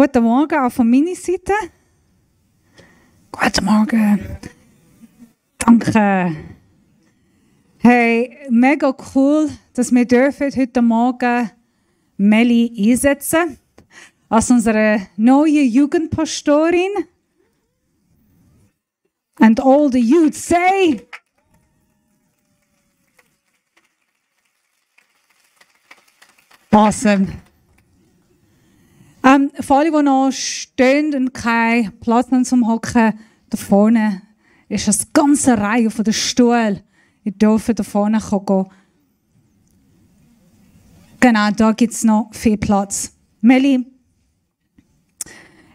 Guten Morgen auch von meiner Seite. Guten Morgen. Danke. Hey, mega cool, dass wir heute Morgen Melli einsetzen als unsere neue Jugendpastorin. And all the youth say... Awesome. Für alle, die noch stehen und keinen Platz haben zum Hocken, da vorne ist eine ganze Reihe von den Stuhl. Ihr dürft da vorne gehen. Genau, da gibt es noch viel Platz. Melli,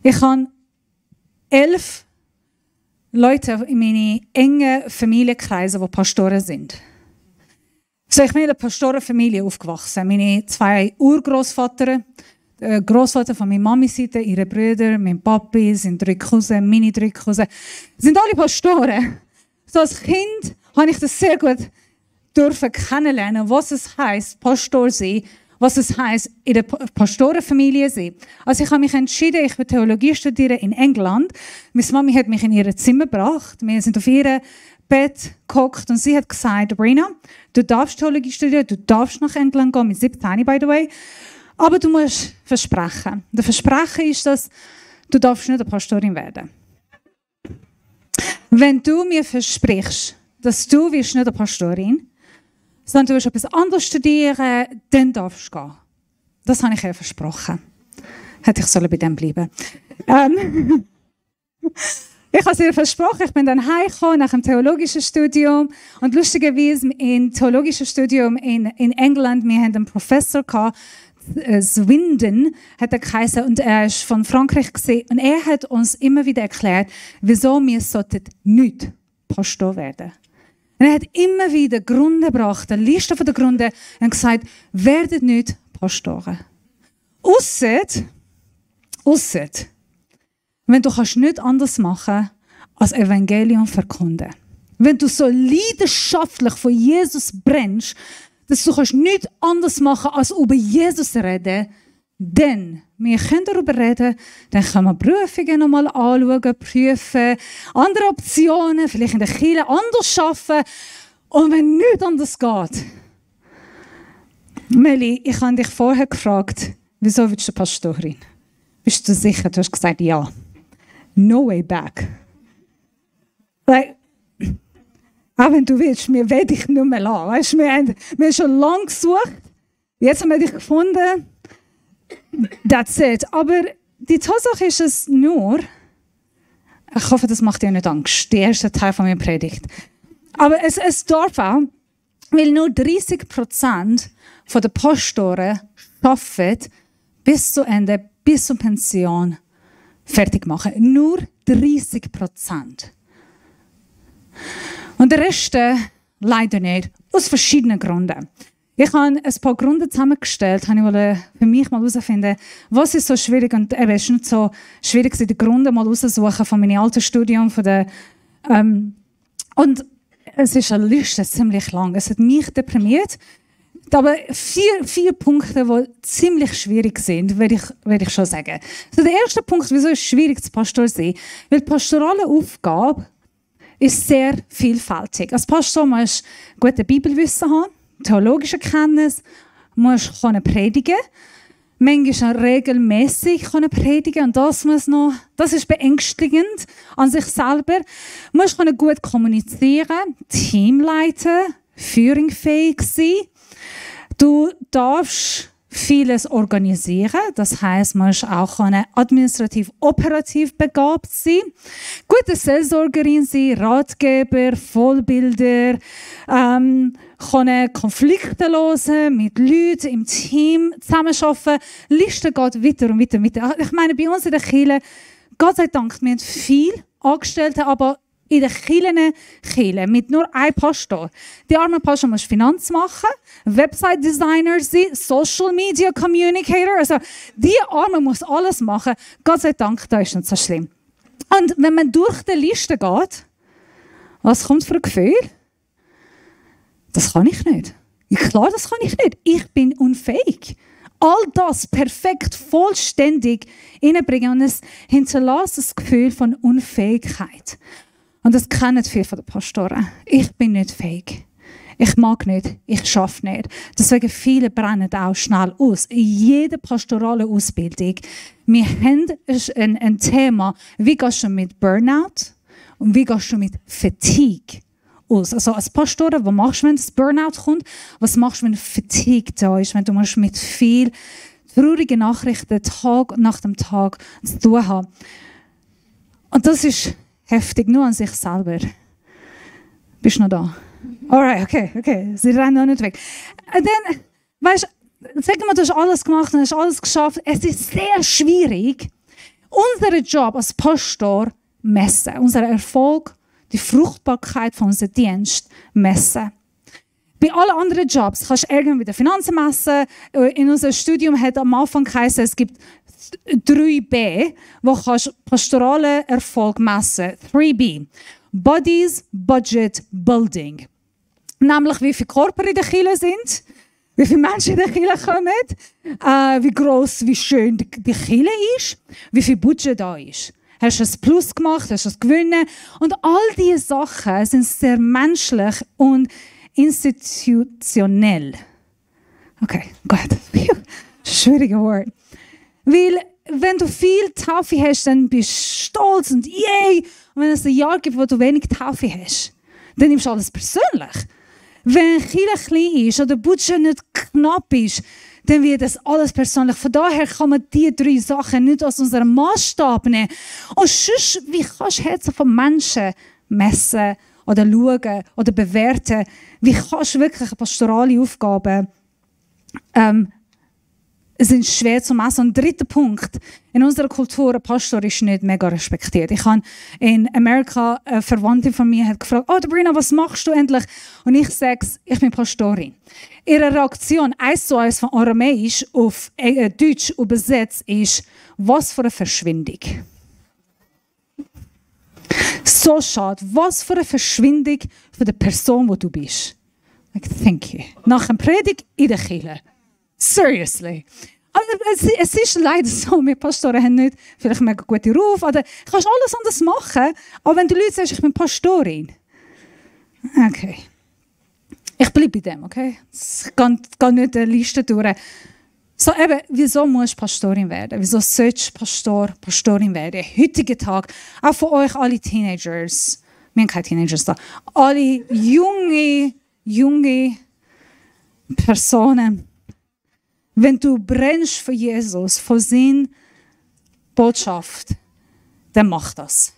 ich habe 11 Leute in meinen engen Familienkreisen, die Pastoren sind. So, ich bin in einer Pastorenfamilie aufgewachsen. Meine 2 Urgroßväter, der Großvater von meiner Mami-Seite, ihre Brüder, mein Papi, sind 3 Cousins, meine 3 Cousins. Sind alle Pastoren. So als Kind habe ich das sehr gut kennenlernen, was es heisst, Pastor sein, was es heisst, in der Pastorenfamilie sein. Also ich habe mich entschieden, ich will Theologie studieren in England. Meine Mami hat mich in ihr Zimmer gebracht. Wir sind auf ihr Bett gehockt und sie hat gesagt, Sabrina, du darfst Theologie studieren, du darfst nach England gehen, mit 17, by the way. Aber du musst versprechen. Der Versprechen ist, dass du darfst nicht eine Pastorin werden. Wenn du mir versprichst, dass du wirst nicht eine Pastorin, sondern du wirst etwas anderes studieren, dann darfst du gehen. Das habe ich ihr versprochen. Hätte ich bei dem bleiben Ich habe es ihr versprochen, ich bin dann heimgekommen nach dem theologischen Studium. Und lustigerweise im theologischen Studium in England, wir hatten einen Professor gehabt, Swindon hat er geheißen, und er ist von Frankreich gesehen. Und er hat uns immer wieder erklärt, wieso wir nicht Pastor werden. Und er hat immer wieder Gründe gebracht, eine Liste von den Gründen, und gesagt, werdet nicht Pastoren. Ausser, wenn du kannst nicht anders machen als Evangelium verkünden. Wenn du so leidenschaftlich von Jesus brennst, dass du kannst nichts anderes machen als über Jesus reden, dann, wir können darüber reden, dann können wir Prüfungen nochmal anschauen, prüfen, andere Optionen, vielleicht in der Kirche anders arbeiten. Und wenn nichts anders geht, Melli, ich habe dich vorher gefragt, wieso willst du Pastorin? Bist du sicher? Du hast gesagt, ja. No way back. Like, auch wenn du willst, wir wollen dich nicht mehr lassen. Weißt, wir haben schon lange gesucht. Jetzt haben wir dich gefunden. That's it. Aber die Tatsache ist es nur, ich hoffe, das macht dir nicht Angst, der erste Teil von meiner Predigt. Aber es darf auch, weil nur 30% der Pastoren arbeiten bis zu Ende, bis zur Pension fertig machen. Nur 30%. Und der Rest leider nicht, aus verschiedenen Gründen. Ich habe ein paar Gründe zusammengestellt, habe ich für mich mal herausfinden, was ist so schwierig, und es ist nicht so schwierig, die Gründe mal herauszusuchen von meinem alten Studium. Und es ist eine Liste ziemlich lang. Es hat mich deprimiert. Aber 4 Punkte, die ziemlich schwierig sind, würde ich schon sagen. Also der erste Punkt, wieso ist es schwierig, zu Pastor zu sein? Weil die pastorale Aufgabe ist sehr vielfältig. Als Pastor musst du gute Bibelwissen haben, theologische Kenntnis, musst du predigen, manchmal regelmäßig predigen, und das ist beängstigend an sich selber. Du musst gut kommunizieren, Team leiten, führungsfähig sein. Du darfst vieles organisieren, das heisst, du musst auch administrativ-operativ begabt sein, gute Seelsorgerin sein, Ratgeber, Vollbilder, Konflikte lösen, mit Leuten im Team zusammenarbeiten. Die Liste geht weiter und weiter und weiter. Ich meine, bei uns in der Kirche, Gott sei Dank, wir haben viele Angestellte, aber in den Kirchen mit nur einem Pastor. Die arme Pastor muss Finanz machen, Website-Designer sein, Social Media Communicator. Also die Arme muss alles machen. Gott sei Dank, das ist nicht so schlimm. Und wenn man durch die Liste geht, was kommt für ein Gefühl? Das kann ich nicht. Ja, klar, das kann ich nicht. Ich bin unfähig. all das perfekt, vollständig hineinbringen und es hinterlässt das Gefühl von Unfähigkeit. Und das kennen viele von den Pastoren. Ich bin nicht fähig. Ich mag nicht, ich schaffe nicht. Deswegen viele brennen auch schnell aus. In jeder pastoralen Ausbildung, wir haben ein Thema, wie gehst du mit Burnout und wie gehst du mit Fatigue aus. Also als Pastor, was machst du, wenn das Burnout kommt? Was machst du, wenn Fatigue da ist, wenn du mit viel traurigen Nachrichten Tag nach dem Tag zu tun hast? Und das ist heftig, nur an sich selber. Bist du noch da? Alright, okay. Sie rennen noch nicht weg. Und dann, weißt du, sag mal, du hast alles gemacht und hast alles geschafft. Es ist sehr schwierig, unseren Job als Pastor messen. Unser Erfolg, die Fruchtbarkeit von unserem Dienst messen. Bei allen anderen Jobs kannst du irgendwie die Finanzen messen. In unserem Studium hat am Anfang geheißen, es gibt 3B, wo kannst pastoralen Erfolg messen. 3B. Bodies, Budget, Building. Nämlich, wie viele Körper in der Kirche sind, wie viele Menschen in der Kirche kommen, wie gross, wie schön die Kirche ist, wie viel Budget da ist. Hast du ein Plus gemacht, hast du es gewonnen? Und all diese Sachen sind sehr menschlich und institutionell. Okay, gut. Schwieriges Wort. Weil, wenn du viel Taufe hast, dann bist du stolz und yay. Und wenn es ein Jahr gibt, wo du wenig Taufe hast, dann nimmst du alles persönlich. Wenn ein Kirche klein ist oder der Budget nicht knapp ist, dann wird das alles persönlich. Von daher kann man diese 3 Sachen nicht aus unserem Maßstab nehmen. Und sonst, wie kannst du Herzen von Menschen messen oder schauen oder bewerten? Wie kannst du wirklich pastorale Aufgaben sind schwer zu messen. Und 3. Punkt, in unserer Kultur, ein Pastor ist nicht mega respektiert. Ich habe in Amerika eine Verwandte von mir hat gefragt, oh Sabrina, was machst du endlich? Und ich sage, ich bin Pastorin. Ihre Reaktion 1:1 von Aramäisch auf Deutsch übersetzt ist, was für eine Verschwindung. So schade, was für eine Verschwindung für die Person, wo du bist. Like, thank you. Nach einer Predigt in der Kirche. Seriously. Es ist leider so, wir Pastoren haben nicht vielleicht einen mega guten Ruf, oder kannst alles anders machen, aber wenn du Leute sagst, ich bin Pastorin, okay. Ich bleibe bei dem, okay? Ich gehe nicht eine Liste durch. So eben, wieso musst du Pastorin werden? Wieso sollst du Pastorin werden? Heutigen Tag, auch von euch alle Teenagers, wir haben keine Teenagers da, alle junge Personen, wenn du brennst für Jesus, für seine Botschaft, dann mach das.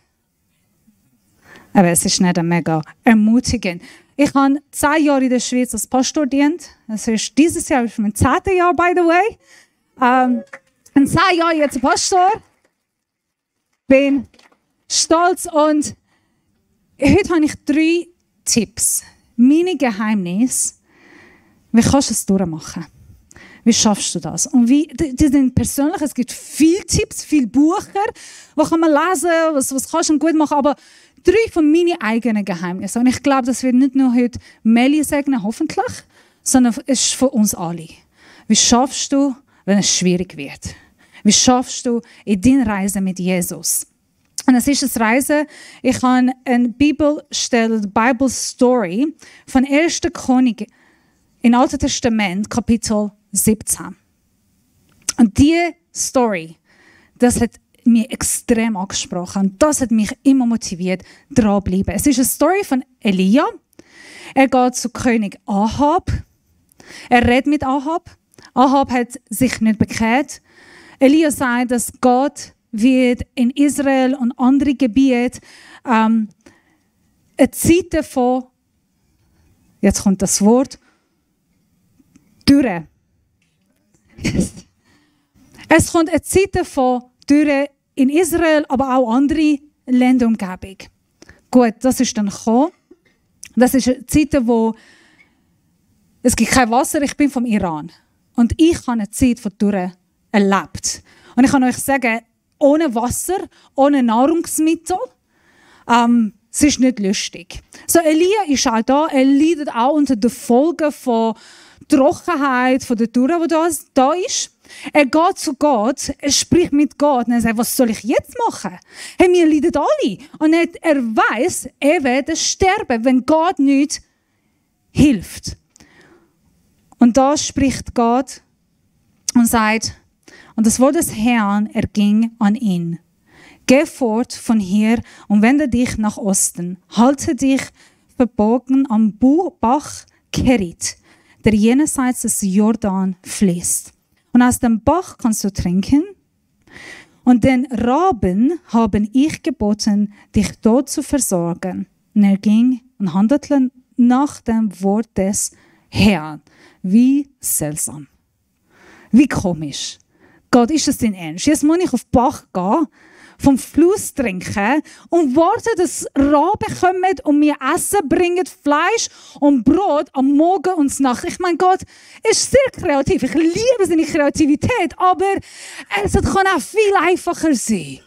Aber es ist nicht mega ermutigend. Ich habe 10 Jahre in der Schweiz als Pastor gedient. Das ist dieses Jahr mein 10. Jahr, by the way. In 10 Jahren jetzt Pastor. Bin stolz und heute habe ich 3 Tipps. Meine Geheimnisse, wie kannst du es durchmachen? Wie schaffst du das? Und die sind persönlich, es gibt viele Tipps, viele Bücher, wo kann man lesen, was kannst du gut machen, aber 3 von meinen eigenen Geheimnissen. Und ich glaube, das wird nicht nur heute Melli segnen, hoffentlich, sondern es ist für uns alle. Wie schaffst du, wenn es schwierig wird? Wie schaffst du in deiner Reise mit Jesus? Und es ist eine Reise, ich habe eine Bibelstelle, Bible Story von 1. Chronik im Alten Testament, Kapitel 17. Und diese Story, das hat mich extrem angesprochen und das hat mich immer motiviert, dran zu bleiben. Es ist eine Story von Elia. Er geht zu König Ahab. Er redet mit Ahab. Ahab hat sich nicht bekehrt. Elia sagt, dass Gott wird in Israel und andere Gebiete eine Zeit von, jetzt kommt das Wort, Dürre. Es kommt eine Zeit von Dürre in Israel, aber auch andere Länderumgebung. Gut, das ist dann gekommen. Das ist eine Zeit, wo es gibt kein Wasser. Ich bin vom Iran. Und ich habe eine Zeit von Dürre erlebt. Und ich kann euch sagen, ohne Wasser, ohne Nahrungsmittel, es ist nicht lustig. So, Elia ist auch da. Er leidet auch unter den Folgen von Trockenheit von der Tour, die da ist. Er geht zu Gott, er spricht mit Gott und er sagt, was soll ich jetzt machen? Hey, wir leiden alle. Und er weiss, er wird sterben, wenn Gott nicht hilft. Und da spricht Gott und sagt, und das Wort des Herrn erging an ihn. Geh fort von hier und wende dich nach Osten. Halte dich verborgen am Bach Kerit, der jenseits des Jordan fließt. Und aus dem Bach kannst du trinken. Und den Raben haben ich geboten, dich dort zu versorgen. Und er ging und handelte nach dem Wort des Herrn. Wie seltsam. Wie komisch. Gott, ist das dein Ernst? Jetzt muss ich auf den Bach gehen, vom Fluss trinken und warten, dass Raben kommen und mir Essen bringen, Fleisch und Brot am Morgen und Nacht. Ich meine, Gott ist sehr kreativ. Ich liebe seine Kreativität, aber es kann auch viel einfacher sein.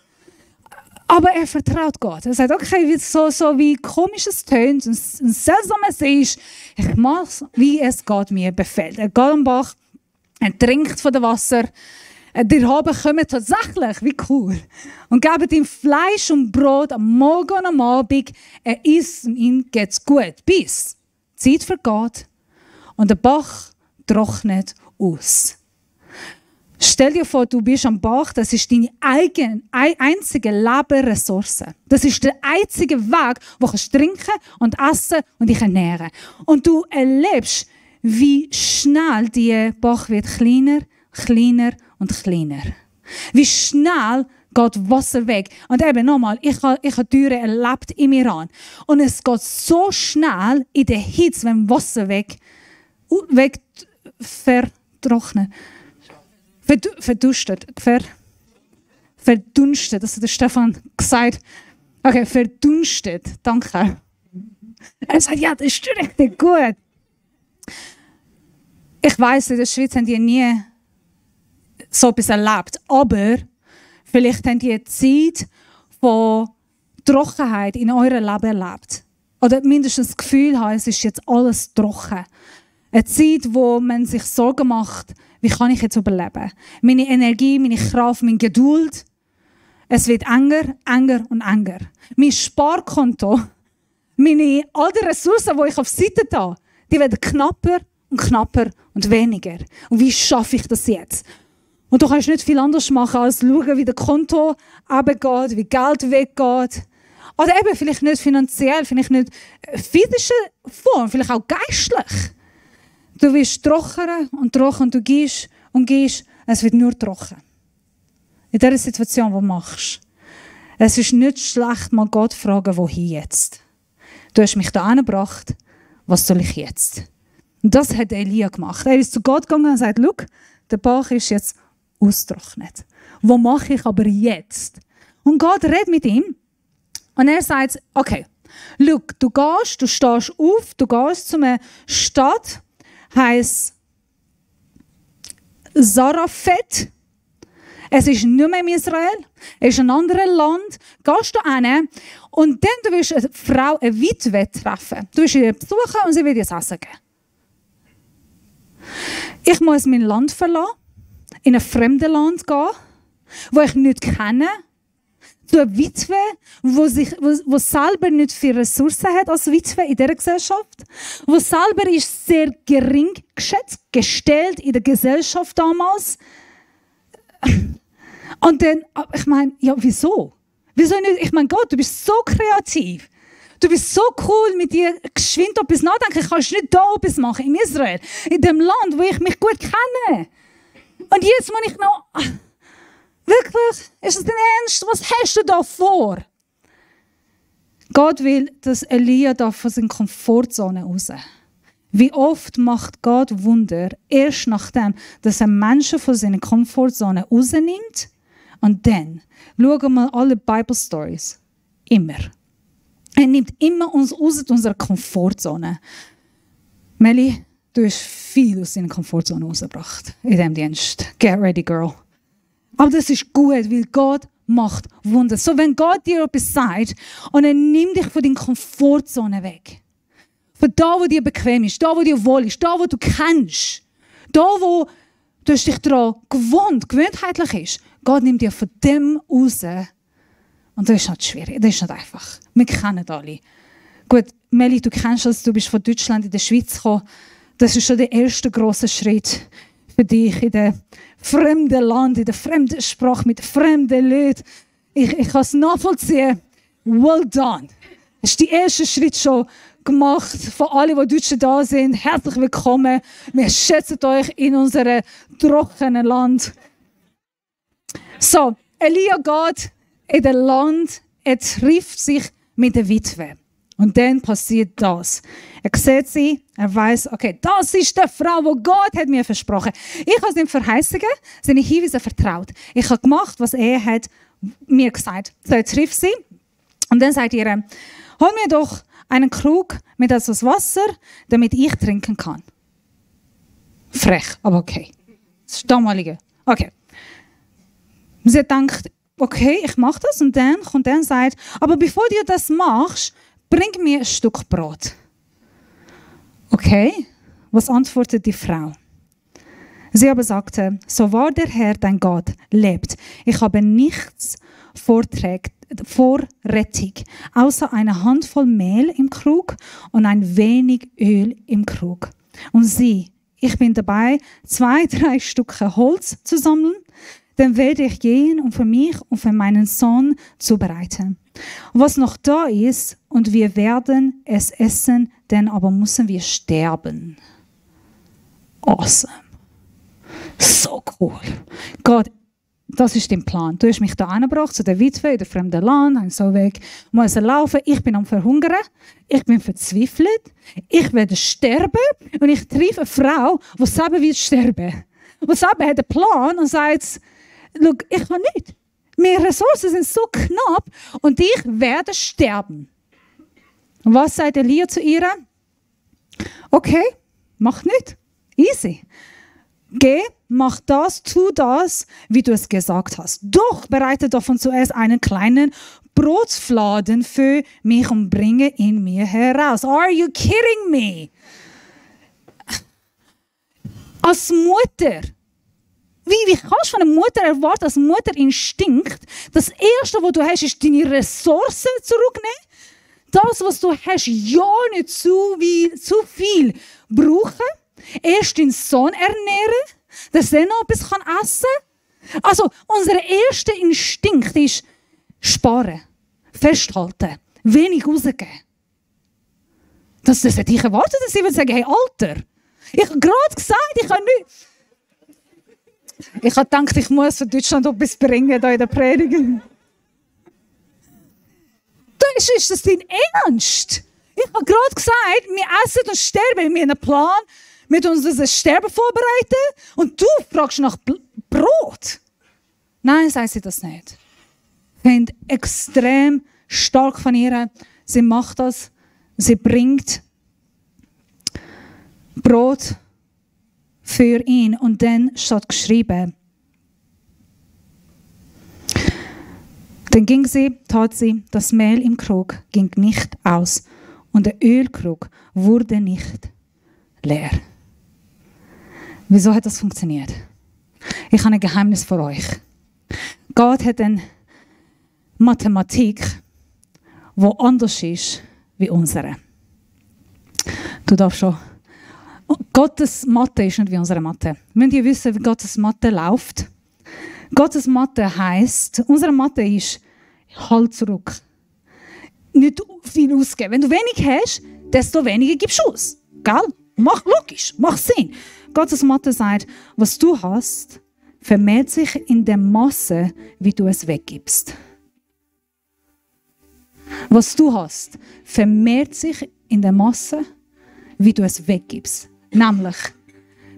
Aber er vertraut Gott. Er sagt, okay, so wie komisch es tönt und seltsam es ist, ich mache es, wie es Gott mir befehlt. Er geht am Bach, er trinkt von dem Wasser. Die Raben kommen tatsächlich, wie cool, und geben ihm Fleisch und Brot am Morgen und am Abend. Er isst und ihm geht's gut. Bis die Zeit vergeht und der Bach trocknet aus. Stell dir vor, du bist am Bach, das ist deine einzige Lebensressource. Das ist der einzige Weg, wo du trinken und essen und dich ernähren. Und du erlebst, wie schnell der Bach wird kleiner, kleiner und kleiner. Wie schnell geht Wasser weg. Und eben nochmal, ich habe Türen erlebt im Iran. Und es geht so schnell in der Hitze, wenn Wasser vertrocknet. Verdunstet. Verdunstet. Das hat der Stefan gesagt. Okay, verdunstet. Danke. Er sagt, ja, das ist richtig gut. Ich weiss, in der Schweiz haben die nie so etwas erlebt. Aber vielleicht habt ihr eine Zeit von Trockenheit in eurem Leben erlebt. Oder mindestens das Gefühl haben, es ist jetzt alles trocken. Eine Zeit, wo man sich Sorgen macht, wie kann ich jetzt überleben? Meine Energie, meine Kraft, meine Geduld. Es wird enger, enger und enger. Mein Sparkonto, meine alten Ressourcen, die ich auf die Seite habe, die werden knapper und knapper und weniger. Und wie schaffe ich das jetzt? Und du kannst nicht viel anderes machen, als schauen, wie das Konto runtergeht, wie Geld weggeht. Oder eben vielleicht nicht finanziell, vielleicht nicht physische Form, vielleicht auch geistlich. Du wirst trockener und trockener und du gehst und gehst, es wird nur trocken. In dieser Situation, was du machst. Es ist nicht schlecht, mal Gott fragen, wohin jetzt? Du hast mich da hingebracht, was soll ich jetzt? Und das hat Elia gemacht. Er ist zu Gott gegangen und sagt, schau, der Bach ist jetzt austrocknet. Was mache ich aber jetzt? Und Gott redet mit ihm und er sagt, okay, schau, du stehst auf, du gehst zu einer Stadt, heisst Zarephath. Es ist nicht mehr in Israel, es ist ein anderes Land. Gehst du hin und dann du wirst eine Frau, eine Witwe treffen. Du wirst sie besuchen und sie wird dir Essen geben. Ich muss mein Land verlassen, in ein fremdes Land gehen, das ich nicht kenne, zu einer Witwe, die selber nicht viele Ressourcen hat als Witwe in dieser Gesellschaft, die selber ist sehr gering gestellt in der Gesellschaft damals. Und dann, ich meine, ja, wieso? Wieso nicht? Ich meine, Gott, du bist so kreativ. Du bist so cool, mit dir geschwind etwas nachdenken. Kannst du nicht da etwas machen, in Israel, in dem Land, wo ich mich gut kenne. Und jetzt muss ich noch... Wirklich? Ist das dein Ernst? Was hast du da vor? Gott will, dass Elia da von seiner Komfortzone raus. Wie oft macht Gott Wunder, erst nachdem, dass er Menschen von seiner Komfortzone rausnimmt und dann schauen wir mal alle Bible Stories. Immer. Er nimmt immer uns aus unserer Komfortzone. Melli, du hast viel aus deiner Komfortzone rausgebracht in diesem Dienst. Get ready, girl. Aber das ist gut, weil Gott macht Wunder. So, wenn Gott dir etwas sagt und er nimmt dich von deiner Komfortzone weg, Von da, wo dir bequem ist, da, wo dir wohl ist, da, wo du kennst, da, wo du hast dich daran gewohnheitlich ist. Gott nimmt dir von dem raus. Und das ist nicht schwierig, das ist nicht einfach. Wir kennen alle. Gut, Meli, du kennst das, du bist von Deutschland in die Schweiz gekommen. Das ist schon der erste grosse Schritt für dich in dem fremden Land, in der fremden Sprache, mit fremden Leuten. Ich kann es nachvollziehen. Well done. Das ist der erste Schritt schon gemacht. Von allen, die Deutschen da sind, herzlich willkommen. Wir schätzen euch in unserem trockenen Land. So, Elia geht in das Land, er trifft sich mit der Witwe. Und dann passiert das. Er sieht sie, er weiß, okay, das ist die Frau, die Gott hat mir versprochen. Ich habe seine Verheißungen, seine Hinweise vertraut. Ich habe gemacht, was er hat mir gesagt. So, er trifft sie und dann sagt ihr, hol mir doch einen Krug mit etwas Wasser, damit ich trinken kann. Frech, aber okay. Das ist damalige. Okay. Sie denkt, okay, ich mache das und dann kommt er und sagt, aber bevor du das machst, bring mir ein Stück Brot. Okay, was antwortet die Frau? Sie aber sagte, so wahr der Herr, dein Gott, lebt. Ich habe nichts vorrätig, außer eine Handvoll Mehl im Krug und ein wenig Öl im Krug. Und sieh, ich bin dabei, 2-3 Stücke Holz zu sammeln. Dann werde ich gehen und für mich und für meinen Sohn zubereiten. Was noch da ist, und wir werden es essen, dann aber müssen wir sterben. Awesome. So cool. Gott, das ist dein Plan. Du hast mich da angebracht zu der Witwe in der fremden Land, ein so weg, muss laufen. Ich bin am Verhungern, ich bin verzweifelt, ich werde sterben und ich treffe eine Frau, die selber wird sterben. Die selber hat einen Plan und sagt, schau, ich kann nicht. Meine Ressourcen sind so knapp und ich werde sterben. Und was sagt Elia zu ihr? Okay, mach nicht. Easy. Geh, mach das, tu das, wie du es gesagt hast. Doch bereite davon zuerst einen kleinen Brotfladen für mich und bringe ihn mir heraus. Are you kidding me? Als Mutter, wie kannst du von einer Mutter erwarten, als Mutterinstinkt, das Erste, was du hast, ist deine Ressourcen zurücknehmen? Das, was du hast, ja nicht zu viel brauchen? Erst deinen Sohn ernähren, dass er noch etwas essen kann? Also, unser erster Instinkt ist sparen, festhalten, wenig rausgeben. Das hätte ich erwartet, dass ich sagen, hey, Alter, ich habe gerade gesagt, ich kann nicht. Ich habe gedacht, ich muss für Deutschland etwas bringen hier in der Predigt. Ist das dein Ernst? Ich habe gerade gesagt, wir essen und sterben. Wir haben einen Plan, mit uns das Sterben vorbereiten und du fragst nach Brot. Nein, sagt sie das nicht. Ich finde extrem stark von ihr. Sie macht das. Sie bringt Brot für ihn und dann steht geschrieben. Dann tat sie, das Mehl im Krug ging nicht aus und der Ölkrug wurde nicht leer. Wieso hat das funktioniert? Ich habe ein Geheimnis für euch. Gott hat eine Mathematik, die anders ist wie unsere. Du darfst schon. Gottes Mathe ist nicht wie unsere Mathe. Müsst ihr wissen, wie Gottes Mathe läuft? Gottes Mathe heisst, unsere Mathe ist, halt zurück. Nicht viel ausgeben. Wenn du wenig hast, desto weniger gibst du aus. Gell? Logisch, macht Sinn. Gottes Mathe sagt, was du hast, vermehrt sich in der Masse, wie du es weggibst. Was du hast, vermehrt sich in der Masse, wie du es weggibst. Nämlich,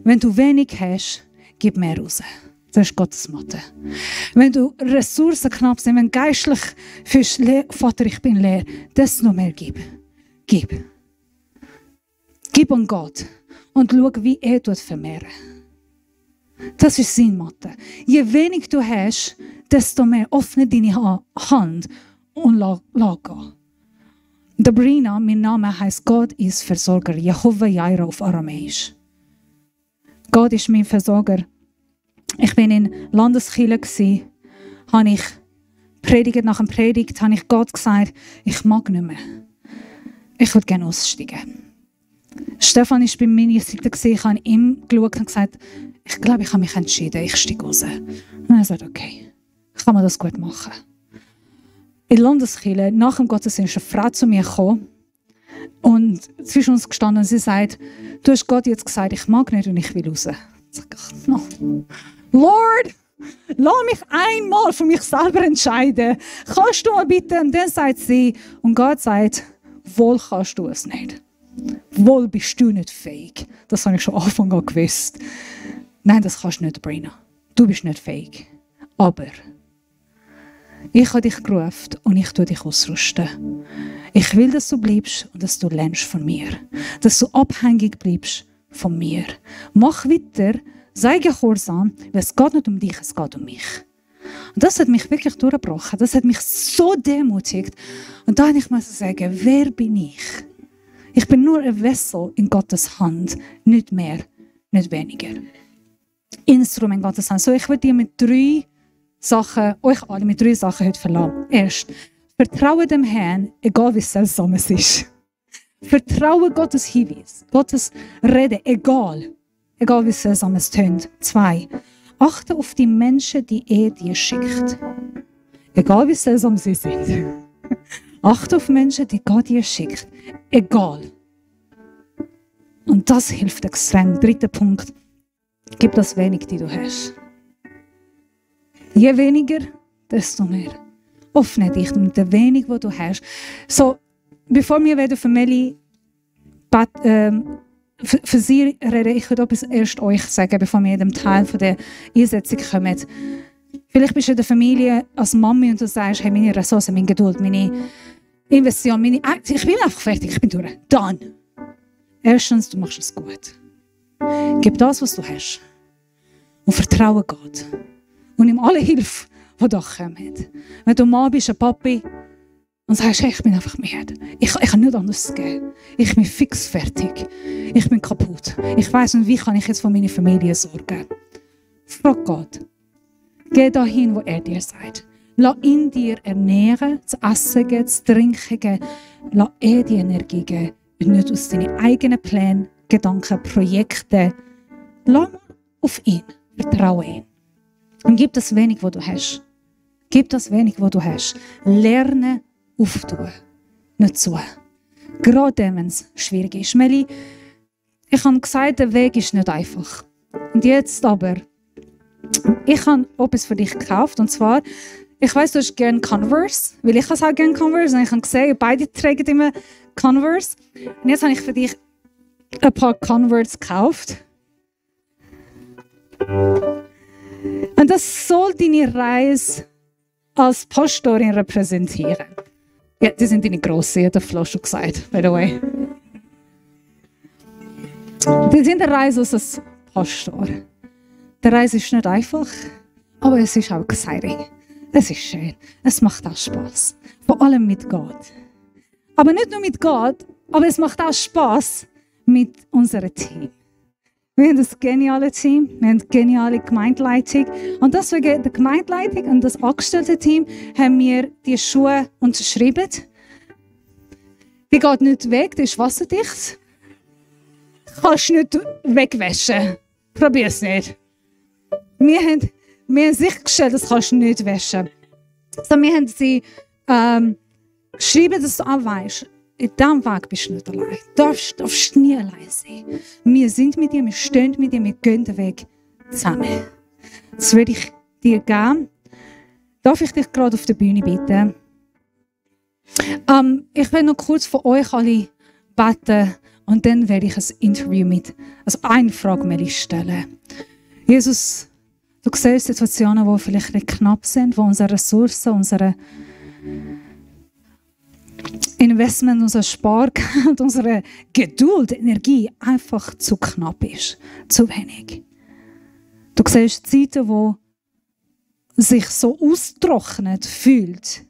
wenn du wenig hast, gib mehr raus. Das ist Gottes Mathe. Wenn du Ressourcen knapp sind, wenn geistlich fühlst, Vater, ich bin leer, das noch mehr gib. Gib. Gib an Gott und schau, wie er vermehren. Das ist sein Mathe. Je weniger du hast, desto mehr öffne deine Hand und lass gehen. Brina, mein Name heißt Gott ist Versorger. Jehova Jireh auf Aramäisch. Gott ist mein Versorger. Ich bin in Landeskirche, habe ich predigt nach dem Predigt, habe ich Gott gesagt, ich mag nicht mehr. Ich würde gerne aussteigen. Stefan war bei meiner Seite, ich habe ihm geschaut und gesagt, ich glaube, ich habe mich entschieden, ich steige raus. Und er sagt, okay, kann man das gut machen. In Landeskirche, nach dem Gottesdienst, ist eine Frau zu mir gekommen und zwischen uns gestanden und sie sagt, du hast Gott jetzt gesagt, ich mag nicht und ich will raus. Ich sage, no. Lord, lass mich einmal für mich selber entscheiden. Kannst du mal bitte? Und dann sagt sie, und Gott sagt, wohl kannst du es nicht. Wohl bist du nicht fähig. Das habe ich schon Anfang an gewusst. Nein, das kannst du nicht, Brina. Du bist nicht fähig. Aber ich habe dich gerufen und ich tue dich ausrüsten. Ich will, dass du bleibst und dass du lernst von mir. Dass du abhängig bleibst von mir. Mach weiter, sei gehorsam, weil es geht nicht um dich, es geht um mich. Und das hat mich wirklich durchgebrochen. Das hat mich so demütigt. Und da musste ich sagen, wer bin ich? Ich bin nur ein Vessel in Gottes Hand. Nicht mehr, nicht weniger. Instrument in Gottes Hand. So, ich will dir mit euch alle mit 3 Sachen heute verlassen. Erst, vertraue dem Herrn, egal wie seltsam es ist. Vertraue Gottes Hinweis, Gottes Rede, egal wie seltsam es tönt. 2, achte auf die Menschen, die er dir schickt. Egal wie seltsam sie sind. Achte auf Menschen, die Gott dir schickt. Egal. Und das hilft extrem. 3. Punkt. Gib das wenig, die du hast. Je weniger, desto mehr. Öffne dich mit dem wenig, was du hast. So, bevor wir für Melli für sie reden, ich würde etwas erst euch sagen, bevor wir in dem Teil von der Einsetzung kommen. Vielleicht bist du in der Familie als Mami und du sagst, hey, meine Ressourcen, meine Geduld, meine Investition, meine Aktie, ich bin einfach fertig, ich bin durch. Dann. Erstens, du machst es gut. Gib das, was du hast. Und vertraue Gott. Und nimm alle Hilfe, die da kommt. Wenn du Mann bist, ein Papi, und sagst, hey, ich bin einfach müde. Ich kann nicht anders gehen. Ich bin fix fertig. Ich bin kaputt. Ich weiss nicht, wie kann ich jetzt für meine Familie sorgen. Frag Gott. Geh dahin, wo er dir sagt. Lass ihn dir ernähren, zu essen geben, zu trinken geben. Lass er dir Energie geben. Und nicht aus deinen eigenen Plänen, Gedanken, Projekten. Lass mal auf ihn. Vertraue ihm. Und gib das wenig, was du hast. Gib das wenig, was du hast. Lerne auftun. Nicht zu. Gerade wenn es schwierig ist. Melli, ich habe gesagt, der Weg ist nicht einfach. Und jetzt aber, ich habe etwas für dich gekauft. Und zwar, ich weiss, du hast gerne Converse, weil ich auch gerne Converse. Und ich habe gesehen, beide tragen immer Converse. Und jetzt habe ich für dich ein paar Converse gekauft. Und das soll deine Reise als Pastorin repräsentieren. Ja, die sind deine grossen, hat der Flo schon gesagt, by the way. Die sind eine Reise als Pastor. Die Reise ist nicht einfach, aber es ist auch exciting. Es ist schön. Es macht auch Spass. Vor allem mit Gott. Aber nicht nur mit Gott, aber es macht auch Spass mit unserem Team. Wir haben ein geniales Team, wir haben eine geniale Gemeindeleitung. Und deswegen der Gemeindeleitung und das Angestellte-Team haben wir die Schuhe unterschrieben. Die geht nicht weg, die ist wasserdicht. Kannst du nicht wegwaschen. Probier es nicht. Wir haben sichergestellt, das kannst du nicht waschen. So, wir haben sie geschrieben, dass du auch weißt, in diesem Weg bist du nicht allein. Du darfst nie allein sein. Wir sind mit dir, wir stehen mit dir, wir gehen den Weg zusammen. Das würde ich dir geben. Darf ich dich gerade auf der Bühne bitten? Ich will noch kurz für euch alle beten und dann werde ich ein Interview eine Frage mehr stellen. Jesus, du siehst Situationen, die vielleicht nicht knapp sind, wo unsere Ressourcen, unsere Investment, unser Spargeld, unsere Geduld, Energie einfach zu knapp ist, zu wenig. Du siehst Zeiten, wo sich so austrocknet fühlt.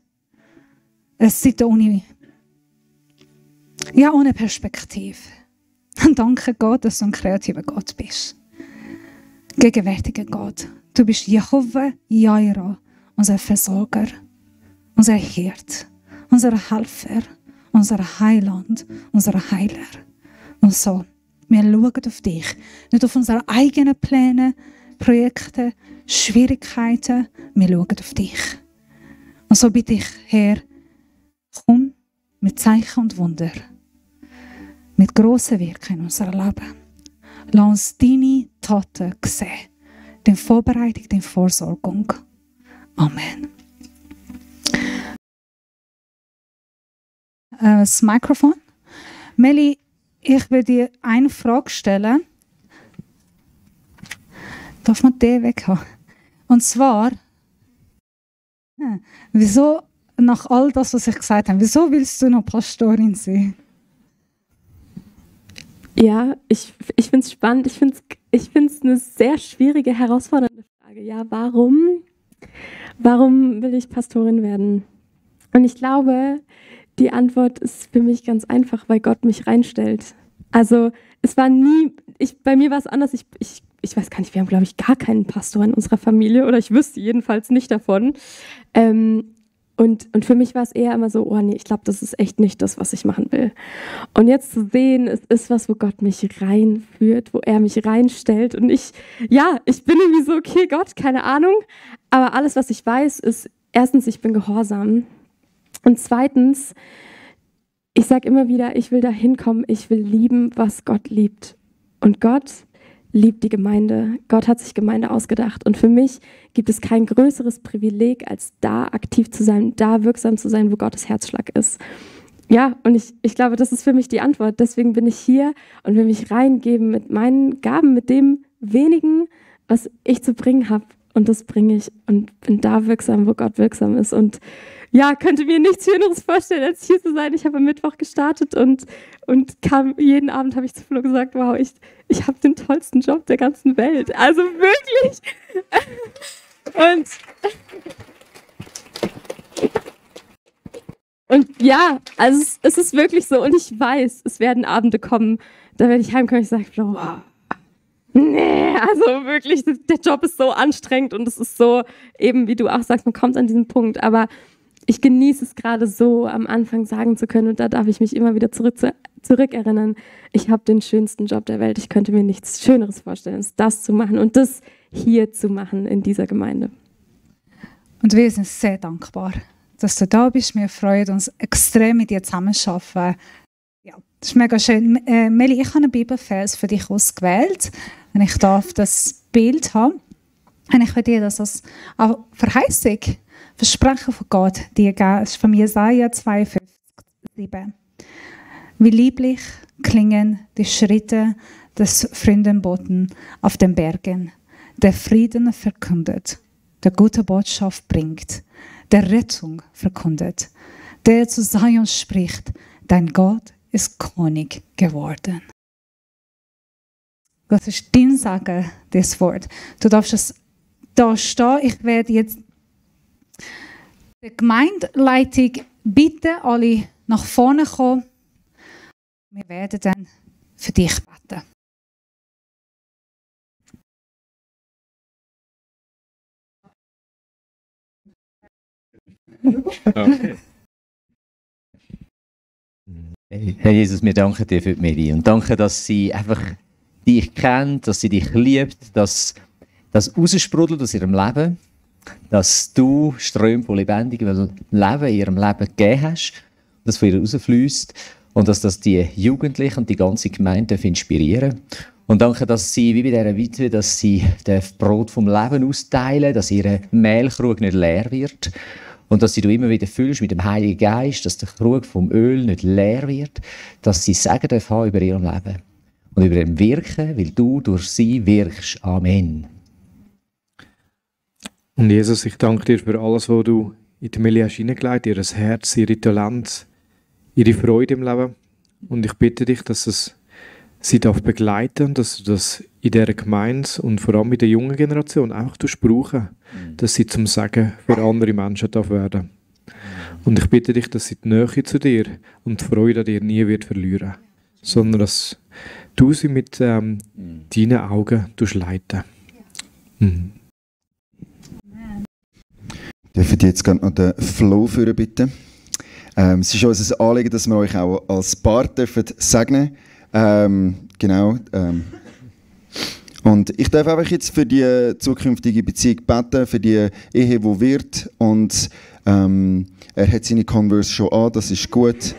Es Zeiten ohne Ja, ohne Perspektive. Und danke Gott, dass du ein kreativer Gott bist. Gegenwärtiger Gott. Du bist Jehova Jaira, unser Versorger, unser Hirt, unser Helfer, unser Heiland, unser Heiler. Und so, wir schauen auf dich, nicht auf unsere eigenen Pläne, Projekte, Schwierigkeiten, wir schauen auf dich. Und so bitte ich, Herr, komm mit Zeichen und Wunder, mit grossen Wirken in unserem Leben. Lass uns deine Taten sehen, deine Vorbereitung, deine Vorsorgung. Amen. Das Mikrofon. Meli, ich will dir eine Frage stellen. Darf man den weg haben? Und zwar, wieso, nach all das, was ich gesagt habe, wieso willst du noch Pastorin sein? Ja, ich finde es spannend. Ich find's eine sehr schwierige, herausfordernde Frage. Ja, warum will ich Pastorin werden? Und ich glaube, die Antwort ist für mich ganz einfach, weil Gott mich reinstellt. Also es war nie, bei mir war es anders. Ich weiß gar nicht, wir haben, glaube ich, gar keinen Pastor in unserer Familie oder ich wüsste jedenfalls nicht davon. Und für mich war es eher immer so, oh nee, ich glaube, das ist echt nicht das, was ich machen will. Und jetzt zu sehen, es ist was, wo Gott mich reinführt, wo er mich reinstellt. Und ich bin irgendwie so, okay, Gott, keine Ahnung. Aber alles, was ich weiß, ist, erstens, ich bin gehorsam. Und zweitens, ich sage immer wieder, ich will da hinkommen, ich will lieben, was Gott liebt. Und Gott liebt die Gemeinde. Gott hat sich Gemeinde ausgedacht. Und für mich gibt es kein größeres Privileg, als da aktiv zu sein, da wirksam zu sein, wo Gottes Herzschlag ist. Ja, und ich glaube, das ist für mich die Antwort. Deswegen bin ich hier und will mich reingeben mit meinen Gaben, mit dem wenigen, was ich zu bringen habe. Und das bringe ich und bin da wirksam, wo Gott wirksam ist. Und ja, könnte mir nichts Schöneres vorstellen, als hier zu sein. Ich habe am Mittwoch gestartet und jeden Abend habe ich zu Flo gesagt, wow, ich habe den tollsten Job der ganzen Welt. Also wirklich. Und ja, also es ist wirklich so. Und ich weiß, es werden Abende kommen, da werde ich heimkommen und ich sage, Flo, wow, nee, also wirklich, der Job ist so anstrengend und es ist so, eben wie du auch sagst, man kommt an diesen Punkt, aber ich genieße es gerade so, am Anfang sagen zu können und da darf ich mich immer wieder zurückerinnern, ich habe den schönsten Job der Welt, ich könnte mir nichts Schöneres vorstellen, als das zu machen und das hier zu machen in dieser Gemeinde. Und wir sind sehr dankbar, dass du da bist. Wir freuen uns extrem, mit dir zusammenzuarbeiten. Ja, das ist mega schön. Meli, ich habe einen Bibelvers für dich ausgewählt, wenn ich darf das Bild haben. Und ich will dir das als Verheißung, Versprechen von Gott dir geben. Das ist von Jesaja 52,7. Wie lieblich klingen die Schritte des Freudenboten auf den Bergen, der Frieden verkündet, der gute Botschaft bringt, der Rettung verkündet, der zu Zion spricht, dein Gott ist König geworden. Das ist dein Sagen, das Wort. Du darfst es da stehen. Ich werde jetzt die Gemeindeleitung bitten, alle nach vorne kommen. Wir werden dann für dich beten. Okay. Herr Jesus, wir danken dir für die Meli und danke, dass sie einfach dich kennt, dass sie dich liebt, dass das raussprudelt aus ihrem Leben, dass du Ströme von lebendigem Leben in ihrem Leben gegeben hast, das von ihr rausfließt und dass das die Jugendlichen und die ganze Gemeinde inspirieren. Und danke, dass sie, wie bei dieser Witwe, dass sie das Brot vom Leben austeilen, dass ihr Mehlkrug nicht leer wird. Und dass du immer wieder fühlst mit dem Heiligen Geist, dass der Krug vom Öl nicht leer wird, dass sie Sagen dürfen über ihr Leben und über ihr Wirken, weil du durch sie wirkst. Amen. Und Jesus, ich danke dir für alles, was du in die Meli hast hineingelegt, ihr Herz, ihre Talente, ihre Freude im Leben. Und ich bitte dich, dass es sie begleiten, dass du das in dieser Gemeinde und vor allem in der jungen Generation auch brauchen, dass sie zum Sagen für andere Menschen werden. Und ich bitte dich, dass sie die Nähe zu dir und die Freude an dir nie wird verlieren, sondern dass du sie mit deinen Augen leiten. Dürfen die jetzt gerade noch den Flo führen, bitte? Es ist uns ein Anliegen, dass wir euch auch als Paar segnen dürfen. Genau. Und ich darf einfach jetzt für die zukünftige Beziehung beten, für die Ehe, die wird. Und er hat seine Converse schon an, das ist gut.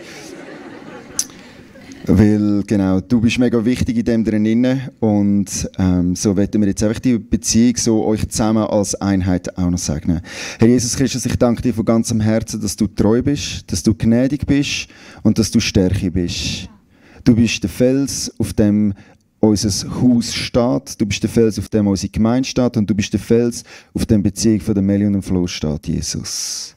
Weil, genau, du bist mega wichtig in dem drinnen. Und so wollen wir jetzt einfach die Beziehung so euch zusammen als Einheit auch noch segnen. Herr Jesus Christus, ich danke dir von ganzem Herzen, dass du treu bist, dass du gnädig bist und dass du Stärke bist. Du bist der Fels, auf dem unser Haus steht. Du bist der Fels, auf dem unsere Gemeinde steht. Und du bist der Fels, auf dem die Beziehung von der Meli und dem Flo steht, Jesus.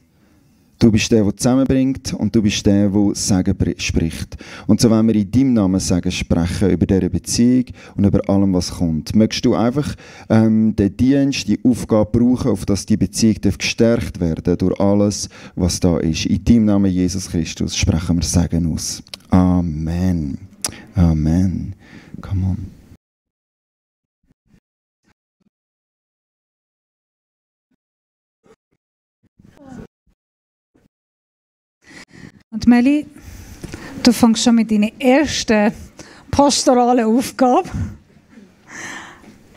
Du bist der zusammenbringt und du bist der Segen spricht. Und so wollen wir in deinem Namen Segen sprechen über diese Beziehung und über allem, was kommt. Möchtest du einfach den Dienst, die Aufgabe brauchen, auf dass die Beziehung gestärkt werden durch alles, was da ist. In deinem Namen Jesus Christus sprechen wir Segen aus. Amen. Amen. Come on. Und Meli, du fängst schon mit deiner ersten pastoralen Aufgabe.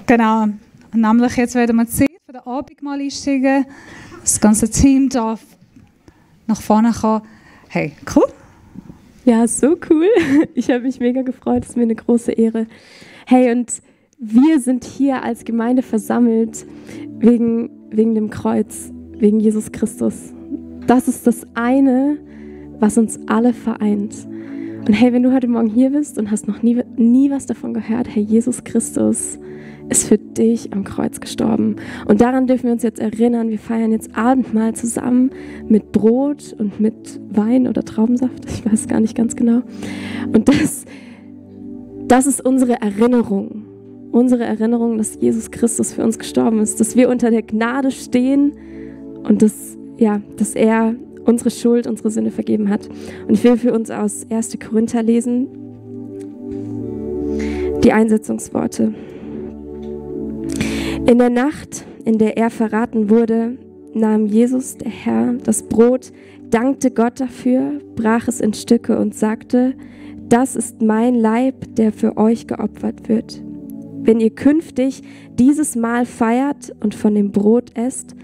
Genau. Nämlich jetzt werden wir die Zeit für den Abendmahl einsteigen. Das ganze Team darf nach vorne kommen. Hey, cool. Ja, so cool. Ich habe mich mega gefreut. Das ist mir eine große Ehre. Hey, und wir sind hier als Gemeinde versammelt wegen dem Kreuz, wegen Jesus Christus. Das ist das eine, was uns alle vereint. Und hey, wenn du heute Morgen hier bist und hast noch nie was davon gehört, hey, Jesus Christus ist für dich am Kreuz gestorben. Und daran dürfen wir uns jetzt erinnern. Wir feiern jetzt Abendmahl zusammen mit Brot und mit Wein oder Traubensaft. Ich weiß gar nicht ganz genau. Und das ist unsere Erinnerung. Unsere Erinnerung, dass Jesus Christus für uns gestorben ist. Dass wir unter der Gnade stehen und dass er unsere Schuld, unsere Sünde vergeben hat. Und ich will für uns aus 1. Korinther lesen, die Einsetzungsworte. In der Nacht, in der er verraten wurde, nahm Jesus, der Herr, das Brot, dankte Gott dafür, brach es in Stücke und sagte, das ist mein Leib, der für euch geopfert wird. Wenn ihr künftig dieses Mahl feiert und von dem Brot esst,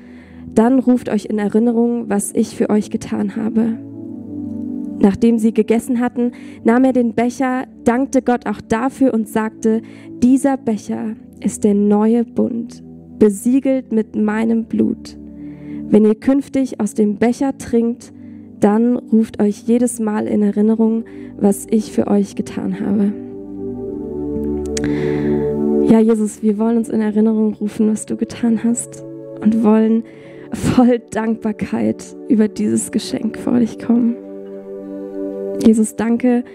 dann ruft euch in Erinnerung, was ich für euch getan habe. Nachdem sie gegessen hatten, nahm er den Becher, dankte Gott auch dafür und sagte, dieser Becher ist der neue Bund, besiegelt mit meinem Blut. Wenn ihr künftig aus dem Becher trinkt, dann ruft euch jedes Mal in Erinnerung, was ich für euch getan habe. Ja, Jesus, wir wollen uns in Erinnerung rufen, was du getan hast und wollen voll Dankbarkeit über dieses Geschenk vor dich kommen. Jesus, danke,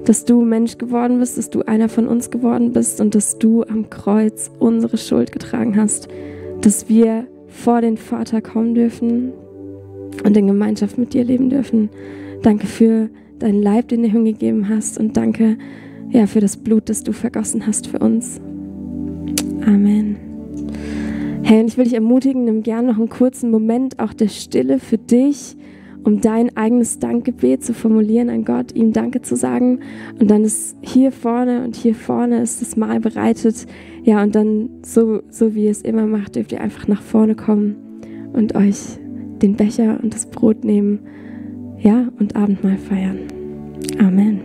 dass du Mensch geworden bist, dass du einer von uns geworden bist und dass du am Kreuz unsere Schuld getragen hast, dass wir vor den Vater kommen dürfen und in Gemeinschaft mit dir leben dürfen. Danke für deinen Leib, den du hingegeben hast und danke für das Blut, das du vergossen hast für uns. Amen. Hey, und ich will dich ermutigen, nimm gerne noch einen kurzen Moment auch der Stille für dich, um dein eigenes Dankgebet zu formulieren an Gott, ihm Danke zu sagen. Und dann ist hier vorne ist das Mahl bereitet. Ja, und dann, so wie ihr es immer macht, dürft ihr einfach nach vorne kommen und euch den Becher und das Brot nehmen, ja, und Abendmahl feiern. Amen.